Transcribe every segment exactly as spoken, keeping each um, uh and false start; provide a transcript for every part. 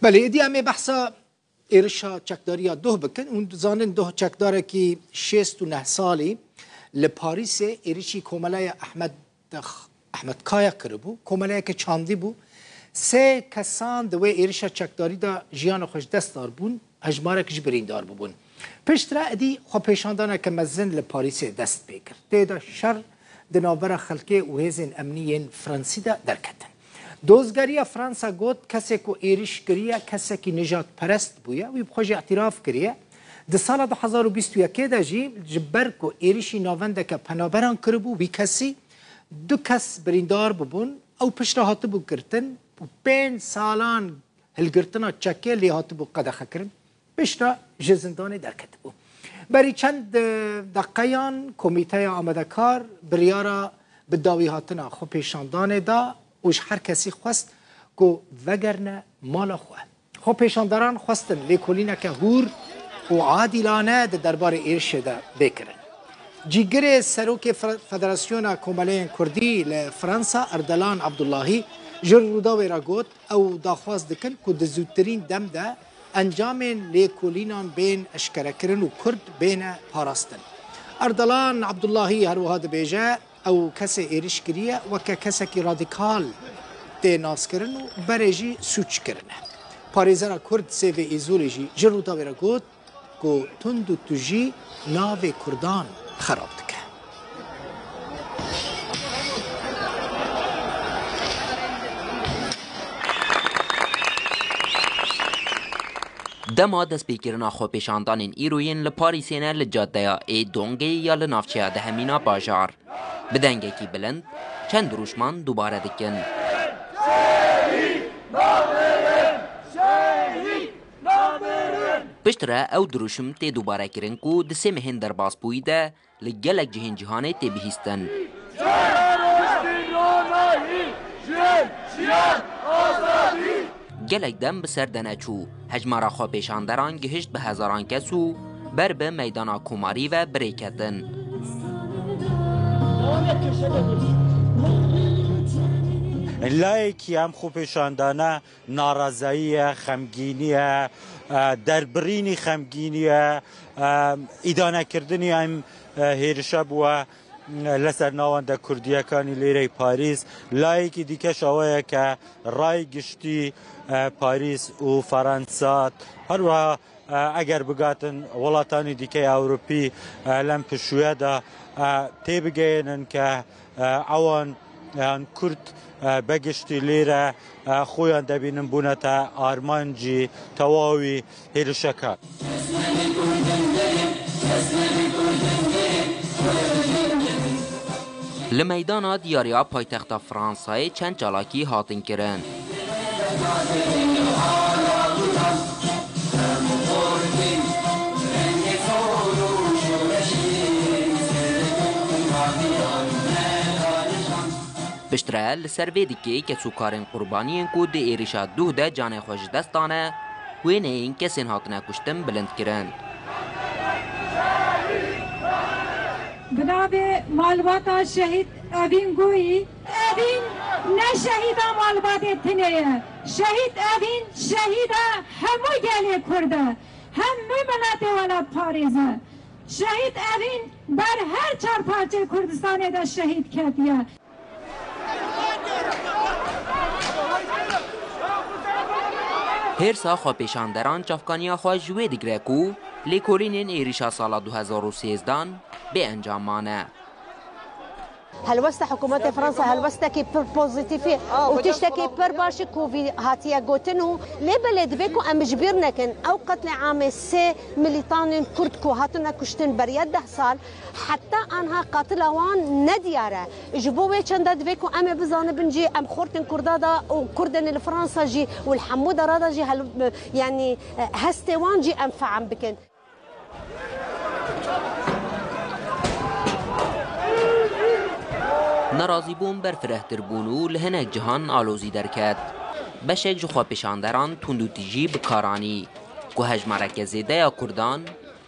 Belê, êdî em ê behsa êrişa çekdariya doh bikin. Hûn dizanin doh çekdarekî şêst û neh salî li Parîsê êrişî Komeleya Ehmed, Ehmed Kaya kiribû. Komeleyeke çandî bû. Sê kesan di wê êrişa çekdarî de jiyana xwe ji dest darbûn, hejmarek jî birîndar bûbûn. Piştre êdî xwepêşandaneke mezin li Parîsê dest pê kir. Tê de şer di navbera xelkê û hêzên emnî yên Fransî de derketin. Dozgeriya Fransa got, kesê ku êriş kiriye, kesekî nijadperest bûye, wî bi xwe jî îtiraf kiriye. Di sala du hezar û bîst û yekê de jî ji ber ku êrişî navendeke penaberan kiribû, wî kesî du kes birîndar bûbûn. Ew piştre hatibû girtin û pênc salan hilgirtina çekê lê hatibû qedexekirin. Piştre ji zindanê derketibû. Berî çend, e, deqeyan Komîteya Amadekar biryara bi dawîhatina xwepêşandanê da û ji her kesî xwest ku vegerine mala xwe. Xwepêşandaran xwestin lêkolîneke hûr û adîlane di derbarê êrişê de bê kirin. Cîgirê serokê Fe-, Federasyona Komeleyên Kurdî li Fransa Erdelan Abdullahî ji Rûdawê re got, ew daxwaz dikin ku di zûtirîn dem de encamên lêkolînan bên eşkerekirin û Kurd bêne parastin. Erdelan Abdullahî her wiha dibêje, ew kesê êriş kiriye weke kesekî radîkal tê naskirin û berê jî sûc kirine. Parêzera Kurd Sêvê Îzolî jî ji Rûdawê re got, ku tund û tujî navê Kurdan xerab dike. Dema destpêkirina xwepêşandanên îro yên li Parîsê ne li cadeya Ê Dongê ya li navçeya dehemîna bajar. Bi dengekî bilind çend dirûşman dubare dikin. Piştre ew dirûşim tê dubarekirin ku di sê mehên derbasbûyî de li gelek cihên cîhanê tê bihîstin. Gelek dem bi ser de neçû. Hejmara xwepêşanderan gihişt bi hezaran kes û ber bi meydana Komarî ve birêketin. Layekî em xwepêşandane narazayî ye, xemgînî ye, e, derbirînî xemgînî ye, e, îdanekirdinî em, e, hêrişe bûye, e, li ser navenda Kurdiyekanî lêrey Parîs. Layekî dîke şaweyeke ray giştî, e, Parîs û Fransa, her wiha, e, eger bigatin welatanî dîke Ewropî, e, lem pişûye de, e, têbigeyînin ke, e, ewan, yan Kurd, e, begiştî lêre, e, xwe yan debînin bûnete armancî tewawî hêrişekan. Li meydana diyariya paytexta Fransayê çend çalakî hatin kirin. Piştre li ser vê dikê kesûkarên qurbaniyên ku di êrişa duh de canê xwe ji dest dane, wêneyên kesên hatine kuştin bilind kirin. Bi navê malbata Şehîd Evîn Goyî. Evîn ne şehîda malbatê tinê ye. Şehîd Evîn şehîda hemû gelê Kurd e. Hemû miletê welatparêz e. Şehîd Evîn ber her çar parçeyê Kurdistanê de şehîd ketiye. Hêrsa xwepêşanderan çavkaniya xwe ji wê digire ku lêkolînên êrişa sala du hezar û sêzdan bê encam mane. Helwesta hikûmetê Fransa helwestekî pir pozîtîf e û tiştekî pir baş e ku vî hatiye gotin û lê belê divê ku em ji bîr nekin ew qetlê amê sê milîtanên Kurd ku hatine kuştin beriya deh sal, heta anha qatila wan nediyar e. Ji bo wê çenda divê ku em ê bizanibin jî em xortên Kurda da û Kurdên li Fransa jî û li hemû dera da jî hel-, yanî, e, hestê wan jî em fehm bikin. Nerazîbûn berfirehtir bûn û li hinek cihan alozî derket. Beşek ji xwepêşanderan tundûtîjî bi kar anî ku hejmareke zêde ya Kurdan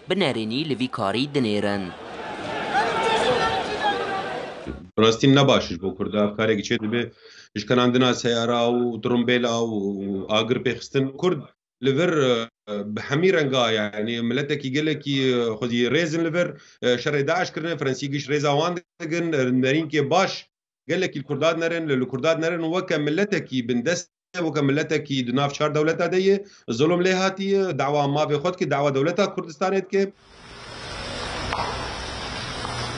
bi nerênî li vî karî dinêrin. Rastî ne baş e ji bo Kurda, ev karekî çê dibe şikanandina seyara û tirimbêla û agir pêxistin. Kurd li vir, e, bi hemî renga, yanî miletekî gelekî, e, xwedî rêz in li vir, e, şerê DAIŞ kirine, Fransî giş rêza wan digin, e, nerînkê baş gelekî li Kurda dinerin, li, li Kurda dinerin û weke miletekî bindest e, weke miletekî di nav çar dewleta de ye, zulm lê hatiye, dawa mavê xwe dike, dawa dewleta Kurdistanê dike.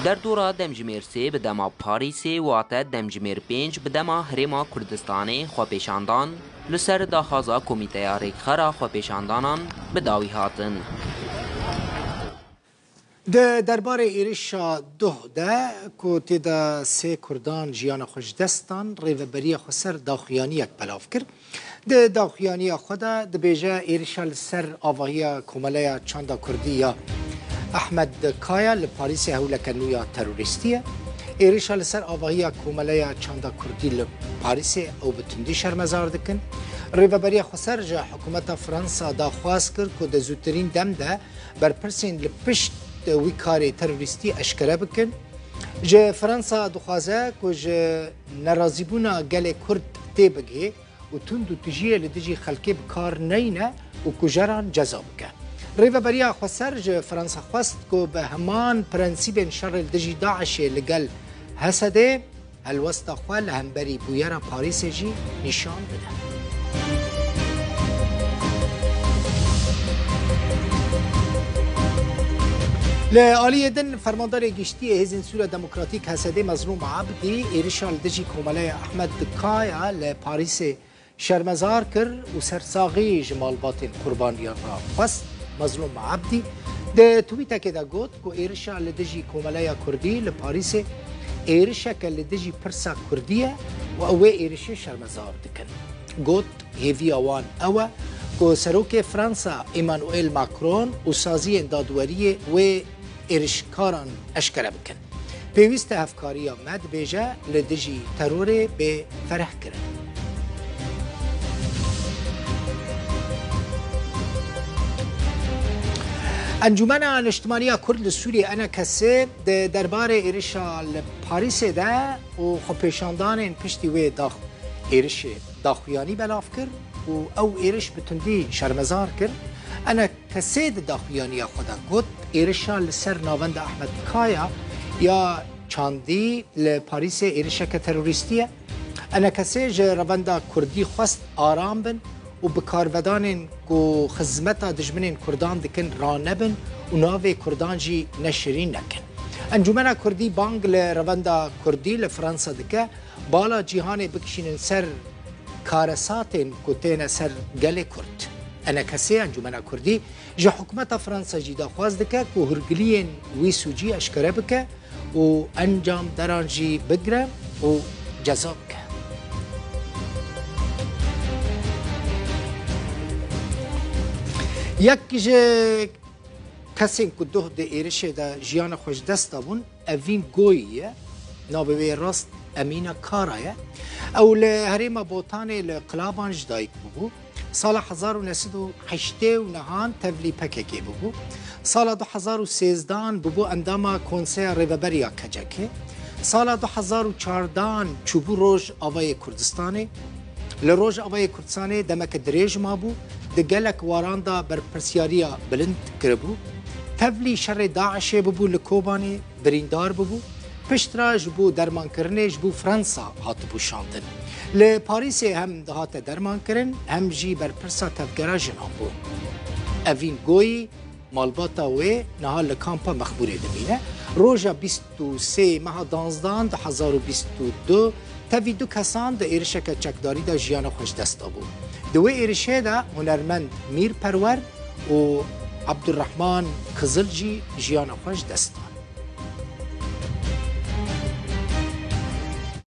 Derdora demjimêr sê bi dema Parîsê, wate demjimêr pênc bi dema Herêma Kurdistanê xwepêşandan li ser daxwaza Komîteya Rêkxera Xwepêşandanan bi dawî hatin. Di derbarê êrişa Duh de ku tê de sê Kurdan jiyana xwe ji dest dan, Rêveberiya Xweser daxuyaniyek belav kir. Di daxuyaniya xwe de dibêje, êrişa li ser avahiya Komeleya Çanda Kurdî ya Ehmed Kaya li Parîsê hewleke nû ya terorîstî ye. Êrişa li ser avahiya Komeleya Çanda Kurdî li Parîsê ew bi tundî şermezar dikin. Rêveberiya Xweser ji hikûmeta Fransa daxwaz kir ku di zûtirîn dem de berpirsên li pişt wî karê terorîstî eşkere bikin. Ji Fransa dixwaze ku ji nerazîbûna gelê Kurd têbigihê û tund û tijiyê li dijî xelkê bi kar neyne û kujeran ceza bike. Rêveberiya Xweser ji Fransa xwest ku bi heman prensîbên şerê li dijî DAIŞê li gel HSDê helwesta xwe li hemberî bûyera Parîsê jî nîşan bide. Li aliyê din, Fermandarê Giştî yê Hêzên Sûriya Demokratîk, HSDê, Mezlûm Ebdî êrişa li dijî Komeleya Ehmed Kaya li Parîsê şermezar kir û sersaxî ji malbatên qurbaniyan re xwest. Mezlûm Ebdî di twîtekê de got ku êrişa li dijî Komeleya Kurdî li Parîsê êrişeke li dijî pirsa Kurdî ye û ew wê êrişê şermezar dikin. Got, hêviya wan ew e ku Serokê Fransa Emmanuel Macron û saziyên dadweriyê wê êrişkaran eşkere bikin. Pêwîst e hevkariya me, dibêje, li dijî terorê bê fereh kirin. Encûmena Niştimaniya Kurd li Sûriyê, ENKSê, di derbarê êrişa li Parîsê de û xwepêşandanên piştî wê dax-, êrişê daxuyanî belav kir û ew êriş bi tundî şermezar kir. ENKSê di daxuyaniya xwe de got, êrişa li ser Navenda Ehmed Kaya ya Çandî li Parîsê êrişeke terorîstî ye. ENKSê ji Revenda Kurdî xwest aram bin û bi karvedanên ku xizmeta dijminên Kurdan dikin ranebin û navê Kurdan jî neşirîn nekin. Encûmena Kurdî bang li Revenda Kurdî li Fransa dike, bala cîhanê bikişînin ser karesatên ku têne ser gelê Kurd. ENKSê, Encûmena Kurdî, ji hikûmeta Fransa jî daxwaz dike ku hûrgiliyên wî sûcî eşkere bike û encamdaran jî bigire û ceza bike. Yek ji kesên ku doh di êrişê de jiyana xwe ji dest dabûn, Evîn Goyî ye. Navê wê yê rast Emîna Kara ye. Ew li herêma Botanê li Qilaban ji dayik bûbû. Sala hezar û neh sed û heştê û nehan tevlî P K K bûbû. Sala du hezar û sêzdehan bûbû endama Konseya Rêveberî ya K C K. Sala du hezar û çardehan çûbû Rojavayê Kurdistanê. Li Rojavayê Kurdistanê demeke dirêj mabû, di gelek waran de berpirsiyariya bilind kiribû. Tevlî şerê DAIŞê bûbû li Kobanê, birîndar bûbû. Piştre ji bo dermankirinê ji bo Fransa hatibû şandin. Li Parîsê hem dihate dermankirin, hem jî berpirsa tevgera jinan bû. Evîn Goyî, malbata wê niha li kampa Mexmûrê dimîne. Roja bîst û sê meha danzdan du hezar û bîst û du, tevî du kesan di êrişeke çekdarî de jiyana xwe ji dest dabû. Di wê êrişê de hunermend Mîr Perwer û Abdurrahman Kizil jî jiyana xwe ji dest dan.